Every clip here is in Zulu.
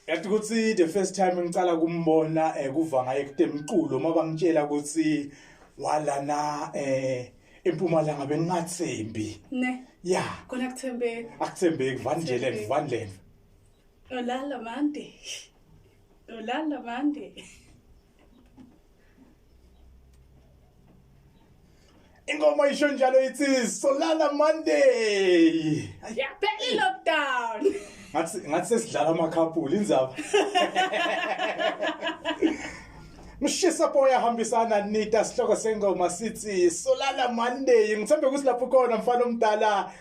Yathi ukuthi the first time ngicala kumbona kuva ngaye kutemculo uma bangitshela ukuthi walana eMpumalanga bengingathembi. Ne. Yeah. Khona kuthembeki. Akuthembeki vanjele vanlena. Olala mande. Olala mande. Ingoma isho njalo ithi Solala Monday. Yaphela lockdown. Ngathi sesidlala amakhapuli indzaba. Mshisa boya hambisana nita sihloko sengoma sithi Solala Monday. Ngithembe ukuthi lapho khona mfana omdala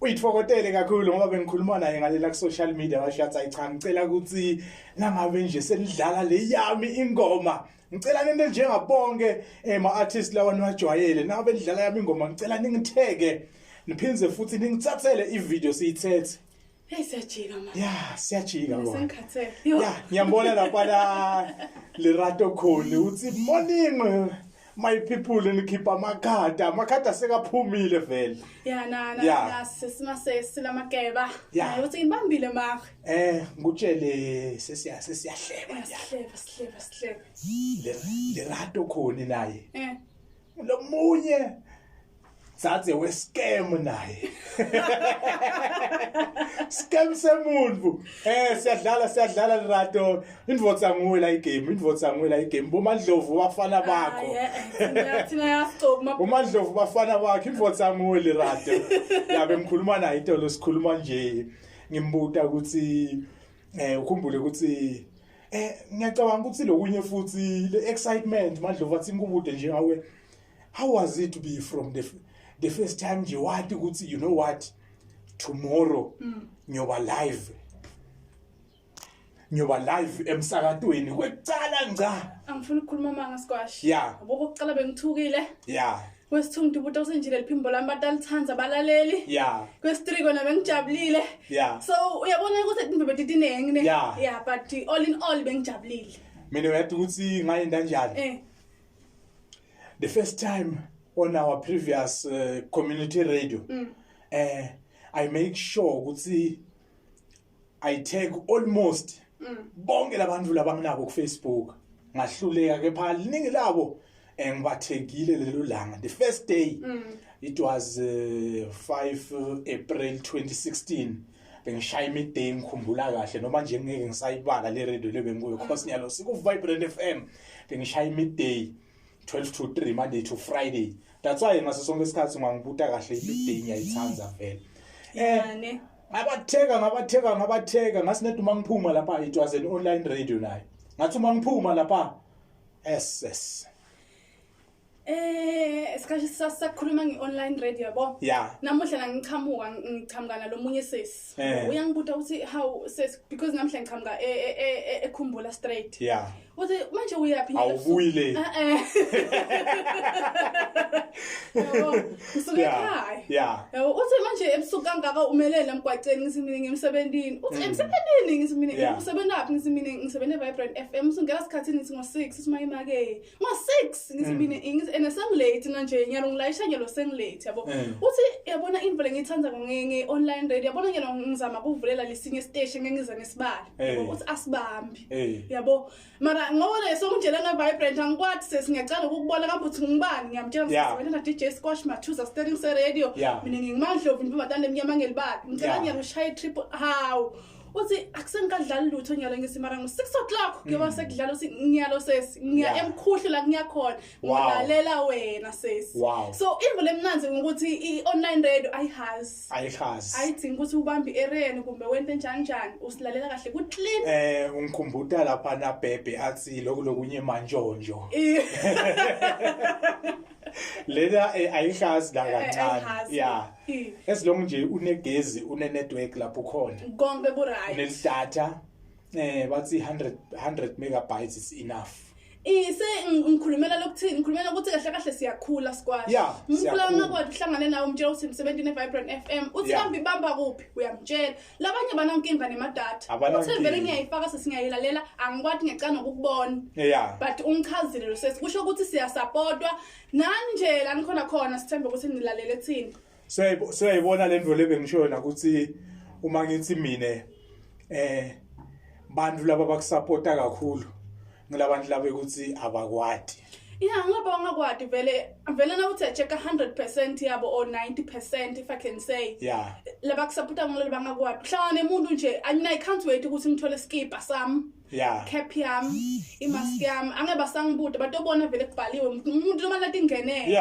uyithokotele kakhulu ngoba bengikhuluma naye ngalela ku social media washo athi ayi cha ngicela ukuthi nangabe nje senidlala le yami ingoma ngicela nento njengabonke ema artists lawa niwajwayele nabe nidlala yami ingoma ngicela ningitheke niphinze futhi ningithathele ivideo siyithethe. Hey siyajika manje. Yeah, siyajika kodwa. Sengikhathele. Yeah, ngiyambona lapha la Lerato Kholi uthi morning my people nikhipha amakhada, amakhada sekaphumile vele. Yeah na na na sesimase silamakeba. Yeah. Uthi ngibambile mara. Ngutshele sesiya sesiyahleba. Sihleba sihleba sihleba. Lerato Kholi naye. Lomunye dzadze we-scam naye. Scam semuntu. Siyadlala siyadlala Lerato. Indvodza nguwe la igame, indvodza nguwe la igame. BoMandlovu bafana bakho. Thina yasicoba. BoMandlovu bafana bakho, indvodza nguwe Lerato. Yabe ngikhuluma naye itolo sikhuluma nje. Ngimbuta ukuthi ukhumbule ukuthi ngiyacabanga ukuthi lokunye futhi le excitement Mandlovu athi ngikubude nje ngawe. How was it to be from the first time nje wathi ukuthi you know what tomorrow ngiyoba live. Ngiyoba live emsakatweni kwekucala ngca. Angifuni ukukhuluma manga squash. Yeah. Okokuqala bengithukile. Yeah. Kwesithu ngibuta usenjile liphimbo lami batalithanda balaleli. Yeah. Kwesi3 kona bengijabulile. Yeah. So uyabona ukuthi imvebe titinengi ne. Yeah. Yeah, but all in all bengijabulile. Mina uyathi ukuthi ngayenda njani? The first time on our previous community radio, I make sure ukuthi I take almost bonke labantu labanginabo ku Facebook. Ngahluleka ke phela liningi labo ngibathengile lelo langa. The first day it was 5 April 2016. Bengishaya midday ngikhumbula kahle noma nje ngeke ngisayibala le radio le bengikuyo because nyalo siku Vibrant FM. Bengishaya midday 12 to 3 Monday to Friday. That's why ngaso sonke isikhathi ngangibuta kahle midday ngiyayithanda vele. Ngabatheka ngasineda uma ngiphuma lapha it was an online radio nayo. Ngathi uma ngiphuma lapha SS. Isikhathi sakhuluma nge-online radio yabo. Yeah. Namuhla ngichamuka ngichamuka nalomunye sesi. Uyangibuta ukuthi how sesi because namhla ngichamuka eKhumbula straight. Yeah. Uthi manje uyaphi? Awubuyile. Yabo, ngisuke ekhaya. Yeah. Yabo, uthi manje ebusuku kangaka umelele emgwaqeni ngithi mina ngimsebenzini. Uthi emsebenzini ngithi mina ngisebenza phi ngithi mina ngisebenza eVibrant FM. Usungena isikhathi ngithi ngo6 uthi mayimake. Ngo6 ngithi mina ngithi ene sengilate manje ngiyalo ngilayisha ngelo sengilate yabo. Uthi yabona into le ngiyithanda nge online radio yabona ngelo ngizama ukuvulela lesinye station ngengiza ngesibali. Yabo uthi asibambi. Yabo mara ngoba leso ngitshela nge Vibrant angikwathi sesingiyacala ukukubona kambe uthi ngibani ngiyamtshela ngisebenza DJ Squash Mathuza Sterling se radio mina ngingimandlovu intombazane lemnyama ngelibali ngicela ngiyakushaya trip how uthi akusenkadlali lutho nyalo ngithi mara ngo 6 o'clock kuyoba sekudlala uthi ngiyalo sesi ngiya emkhuhlu la ngiyakhona ngilalela wena sesi. So imvo lemnanzi ngokuthi i-online radio ayihazi ayidingi ukuthi ubambe i-ereni kumbe wente njani njani usilalela kahle ku clean. Ungikhumbuta lapha na Bebe athi lokhu lokunye mantshontsho. Lena ayihazi la kancane. Yeah. As long nje unegezi une network lapho khona. Konke ku right. Unelidata bathi 100 megabytes is enough. Ise ngikhulumela lokuthini? Ngikhulumela ukuthi kahle kahle siyakhula squash. Yeah, Umkhula siyakhula. ngakwadi uhlangane nawe umtshela ukuthi ngisebenzini eVibrant FM. Uthi kambe ibamba kuphi? Uyamtshela. Labanye banankinga nemadatha. Abanankinga. Uthi vele ngiyayifaka sesingayilalela angikwadi ngiyacana ukukubona. But ungichazile lo sesi kusho ukuthi siyasupportwa nani nje la nikhona khona sithembe ukuthi nilalele thini. Siyayibona le nto le bengisho yona ukuthi uma ngithi mina bantu laba bakusupporta kakhulu ngilabantu laba ukuthi abakwati. Yeah, ngoba ungakwati vele vele na uthi check 100% yabo or 90% if I can say. Labakusupporta ngolelo bangakwati. Hlangana nemuntu nje I mean I can't wait ukuthi ngithole skipper sami. Cap yami, imask yami, angeke basangibude batobona vele kubhaliwe umuntu noma lati ingene.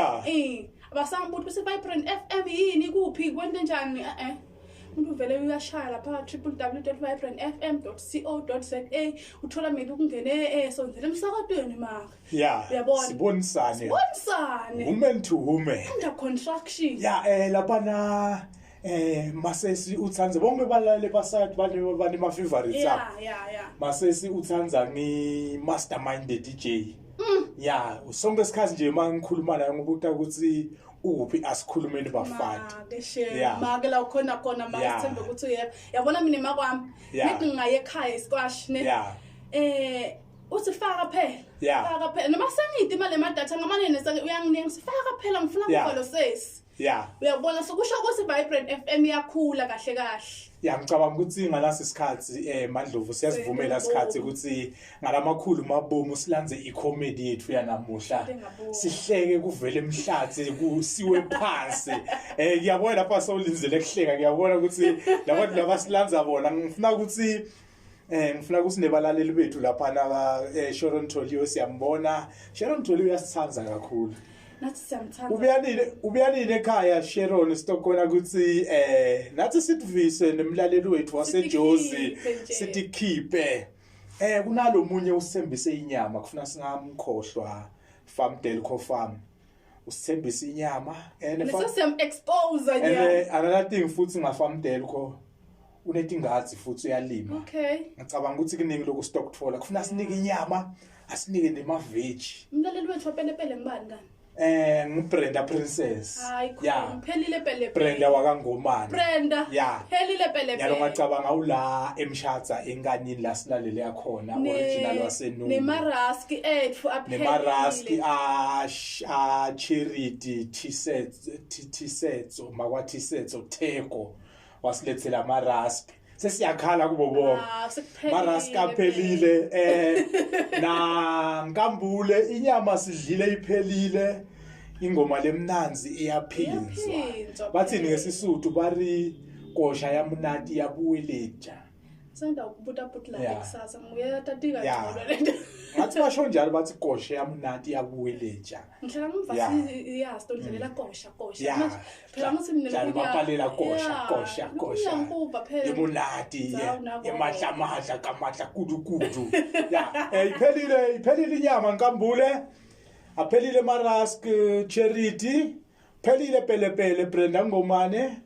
Abasangibude bese Vibrant FM yini kuphi kwente njani Umuntu vele uyashaya lapha www.vibrantfm.co.za uthola mina ukungene sonzele emsakatweni maka. Uyabona? Sibonisane. Sibonisane. Woman to woman. Under construction. Yeah, lapha na Masesi uthanze bonke balale basakathi bane ma favorites abo. Yeah. Masesi uthanza ngi mastermind the DJ. Yeah, sonke isikhathi nje mangikhuluma naye ngobuta ukuthi uphi asikhulumeni bafati. Make she, make la ukhona khona make sithembe ukuthi uyena. Yabona mina makwami, ngithi ngingaye ekhaya squash ne. Uthi faka phela. Faka phela. Noma sengide imali emadatha ngamane nesake uyanginika sifaka phela ngifuna ukuva lo sesi. Uyabona sokusho ukuthi Vibrant FM iyakhula kahle kahle. Yeah, ngicabanga ukuthi ngalasi sikhathi Mandlovu siyasivumela isikhathi ukuthi ngalamakhulu mabomu silanze icomedy yethu yanamuhla. Sihleke kuvele emhlathi kusiwe phansi. Ngiyabona lapha sewulinzele kuhleka ngiyabona ukuthi labantu laba silanza bona ngifuna ukuthi nebalaleli bethu lapha na Sharon Toliwe siyambona. Sharon Toliwe uyasithanda kakhulu. Nathi siyamthanda. Ubuyanile ekhaya Sharon sitokona ukuthi nathi sitivise nemlaleli wethu waseJozi sithi khiphe. Kunalomunye usithembise inyama kufuna singamkhohlwa Farm Delco Farm. Usithembise inyama and siyam expose nje. Another thing futhi nga Farm Delco unetingathi futhi uyalima. Okay. Ngicabanga ukuthi kuningi lokhu sitokuthola kufuna sinike inyama asinike nema-veg. Umlaleli wethu wapelepele ngibani kani? NguBrenda Princess. Hayi khona phelile pele. Brenda wakaNgomane. Brenda. Phelile pele. Yalo ngacabanga ula emshatha enkanini la silalele yakhona original waseNumbi. Nemaraski ethu aphelile. Nemaraski a Charity T-sets makwa T-sets Theko wasilethela amaraski. Sesiyakhala kubo bonke. Maraski aphelile na Nkambule inyama sidlile iphelile. Ingoma lemnanzi iyaphinzwa. Bathini ngesisuthu bari kosha yamunati yabuweleja. Senda ukubuta buti la kusasa nguye tatika ngcono lento. Ngathi basho njalo bathi kosha yamunati yabuweleja. Ngihlala ngimvasi ya stondlela kosha kosha. Manje phela ngithi mina ngibaphalela kosha kosha kosha. Ngikuva phela. Yemunati emadla madla kamadla kudu kudu. Ya iphelile inyama Nkambule. Aphelile Marask Charity, phelile Pelepele Brenda Ngomane.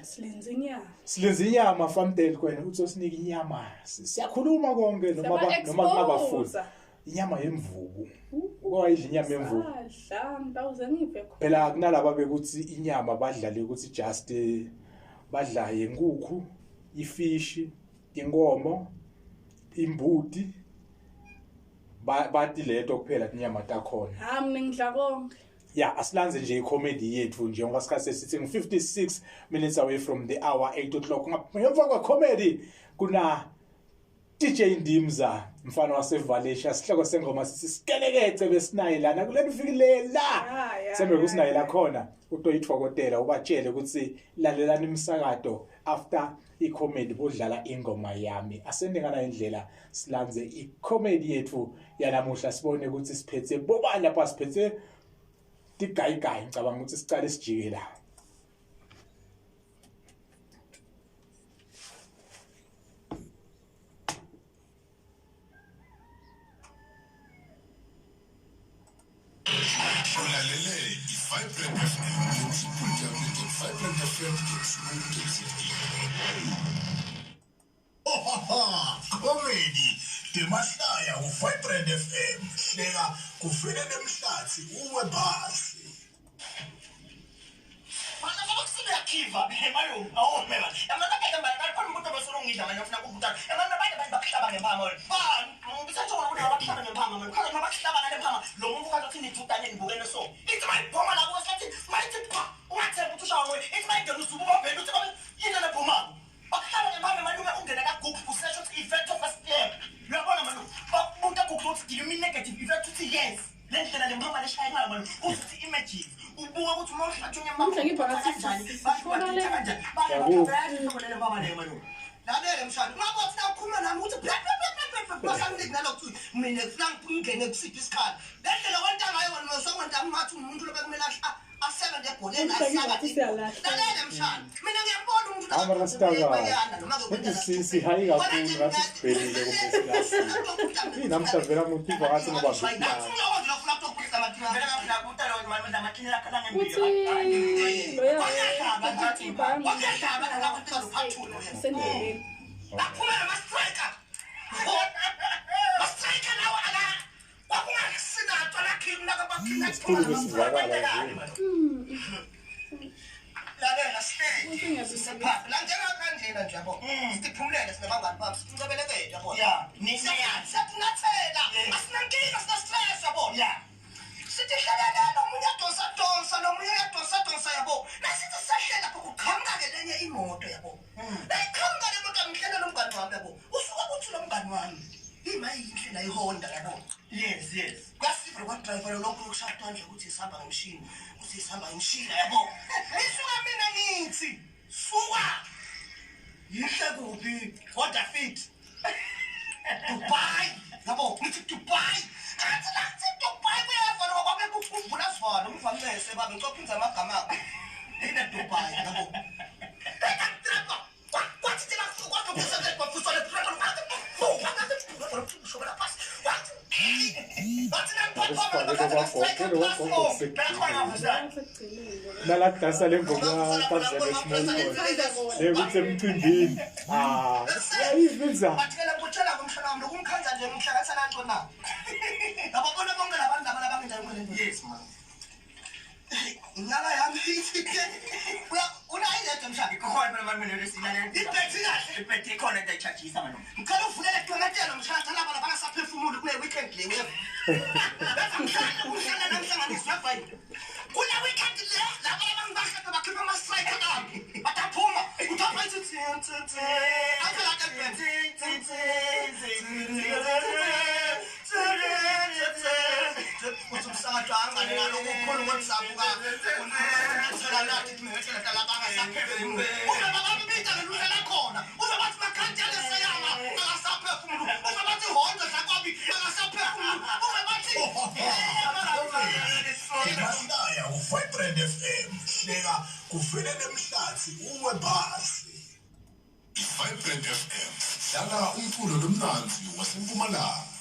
Silenze inyama. Silenze inyama Farm Delco wena uthi usinike inyama. Siyakhuluma konke noma ngabafuni. Inyama yemvubu. Ukwayidla inyama yemvubu. Adla ngitawuze ngive khona. Phela kunalaba bekuthi inyama badlale ukuthi just badla yenkukhu, ifishi, inkomo, imbuti. Bathi leto kuphela inyama takhona. Ha mina ngidla konke. Yeah, asilanze nje icomedy yethu njengoba sikhathi sesithi 56 minutes away from the hour 8 o'clock. Ngemva kwa comedy kuna DJ Ndimza mfana waseValesha sihloko sengoma sithi sikelekece besinaye lana kuleli fikile la. Sembe kusinaye la khona utoyithokotela ubatshele ukuthi lalelani imsakato after icomedy bodlala ingoma yami. Asende ngana indlela silanze icomedy yethu yanamuhla sibone ukuthi siphethe bobani lapha siphethe tigayigayi ngicabanga ukuthi sicale sijike la. Ulalele i-Vibrant FM www.vibrantfm.co.za. Comedy Temahlaya ku-Vibrant FM. Hleka kuvele lemhlathi uwe phasi. Mana ngoba kusibe yakhiva malume awumema emana ke manje khona umuntu obesolongidla manje ufuna ukubutana emana abantu bakuhlaba ngempama wena bani ngisatho ukuthi abakuhlaba ngempama manje khona abakuhlaba ngale mpama lo muntu kathi uthi nithutane nibukene so ithi mayiphoma la kuwe sathi mayithi pha ungathemba ukuthi ushawa nguwe ithi mayingena uzuba ubambele uthi yini lephuma bakuhlaba ngempama malume ungena ka Google usearch ukuthi effect of a slap uyabona malume bakubuta Google ukuthi give me negative effect uthi yes le ndlela lempama leshaya ngayo malume uthi images ubuka ukuthi uma uhlatshwe Namhla ngibhaka kanjani kanjani Lalela mshana, ungabe ufuna ukukhuluma nami ukuthi bla bla bla bla bla basanginiki nalokhu mina kufuna ngingene kusiphi isikhala. Le ndlela wenta ngayo wena usawenta ngathi umuntu lobekumele asebenze ebholeni Namhla ngibathi siyalahla. Lalela mshana, mina ngiyambona umuntu Hayi, mara sitaka. Futhi sihayi kakhulu ngathi sibhelile kumbe silahlile. Namhla vela ngutiva ngathi ngoba Uthi loya sendleleni. Baphuma nama-striker. Ma-striker lawa ala kwakungakusinatwa lakhe Isikhulu besivakala nje. Lalela sihleli sisephaphi la njengakanjena nje yabo. Siphumulele sinabangani bami sincebelekele yabo. Yeah. Siyatinathela asinankinga sina-stress yabo. Yeah. Sithi hlalelele omunye adonsa donsa nomunye uyadonsa donsa yabo. Nasithi sehlela lapho kuqhamuka-ke lenye imoto yabo. Nayiqhamuka le moto angihlele nomngani wami yabo. Usuke kuthi lo mngani wami ima yinhle la iHonda yabo. Yes, yes. Kuyasiva kwadriver lokhu lokushaya nje ukuthi sihamba ngemshini, ukuthi sihamba ngemshini yabo. Ngisuka mina ngithi suka. Yihle kuphi? Honda Fit. Dubai. Yabo, ngithi Dubai. Ngathi nathi Dubai kuyeva lokho kwabe kuvula sivalo umvamese baba ngicophinza amagama akho. Yini Dubai yabo. Kwathi thina kwathi kusebenza kwafuswa le petrol kwathi Sekugcinile. Nala kudasa le ngoma kaZele Small Boy. Lekuthi emcimbini. Ah, yayivinza. Bathela ngikutshela ngomshana wami lokumkhanza nje ngihlanganisa nanto na. Yababona bonke labantu laba labangenza yonke lento. Yes, man. Inyanga yami ithi unayi ledwa mshana. Ikhona phela manje mina lesilalela. Ibhethi kahle. Ibhethi ikhona into ayichajisa malume. Ngicela uvulele kuqonatela mshana laba labangasaphefumuli kule weekend le weva. Bese ngihlala kuhlala namhlanganiso yeva yini. Kule weekend le laba abangibahla bakhipha ama strike ami. Bataphuma uthapha ithi tsi tsi tsi. Akela ke tsi tsi tsi tsi. Uthi umsakazo angane naloku kukhulu ngokuzabuka. Uthela nathi kumehlela laba abangasaphefumuli. Uma bababita ngeluhla lakhona. Uma bathi makhanti aleseyama akasaphefumuli. Uma bathi Honda zakwabi akasaphefumuli. Uma bathi Temahlaya ku-Vibrant FM. Hleka kuvele lemhlathi uwe phasi. I-Vibrant FM. Dlala umculo lomnandzi wasempumalanga.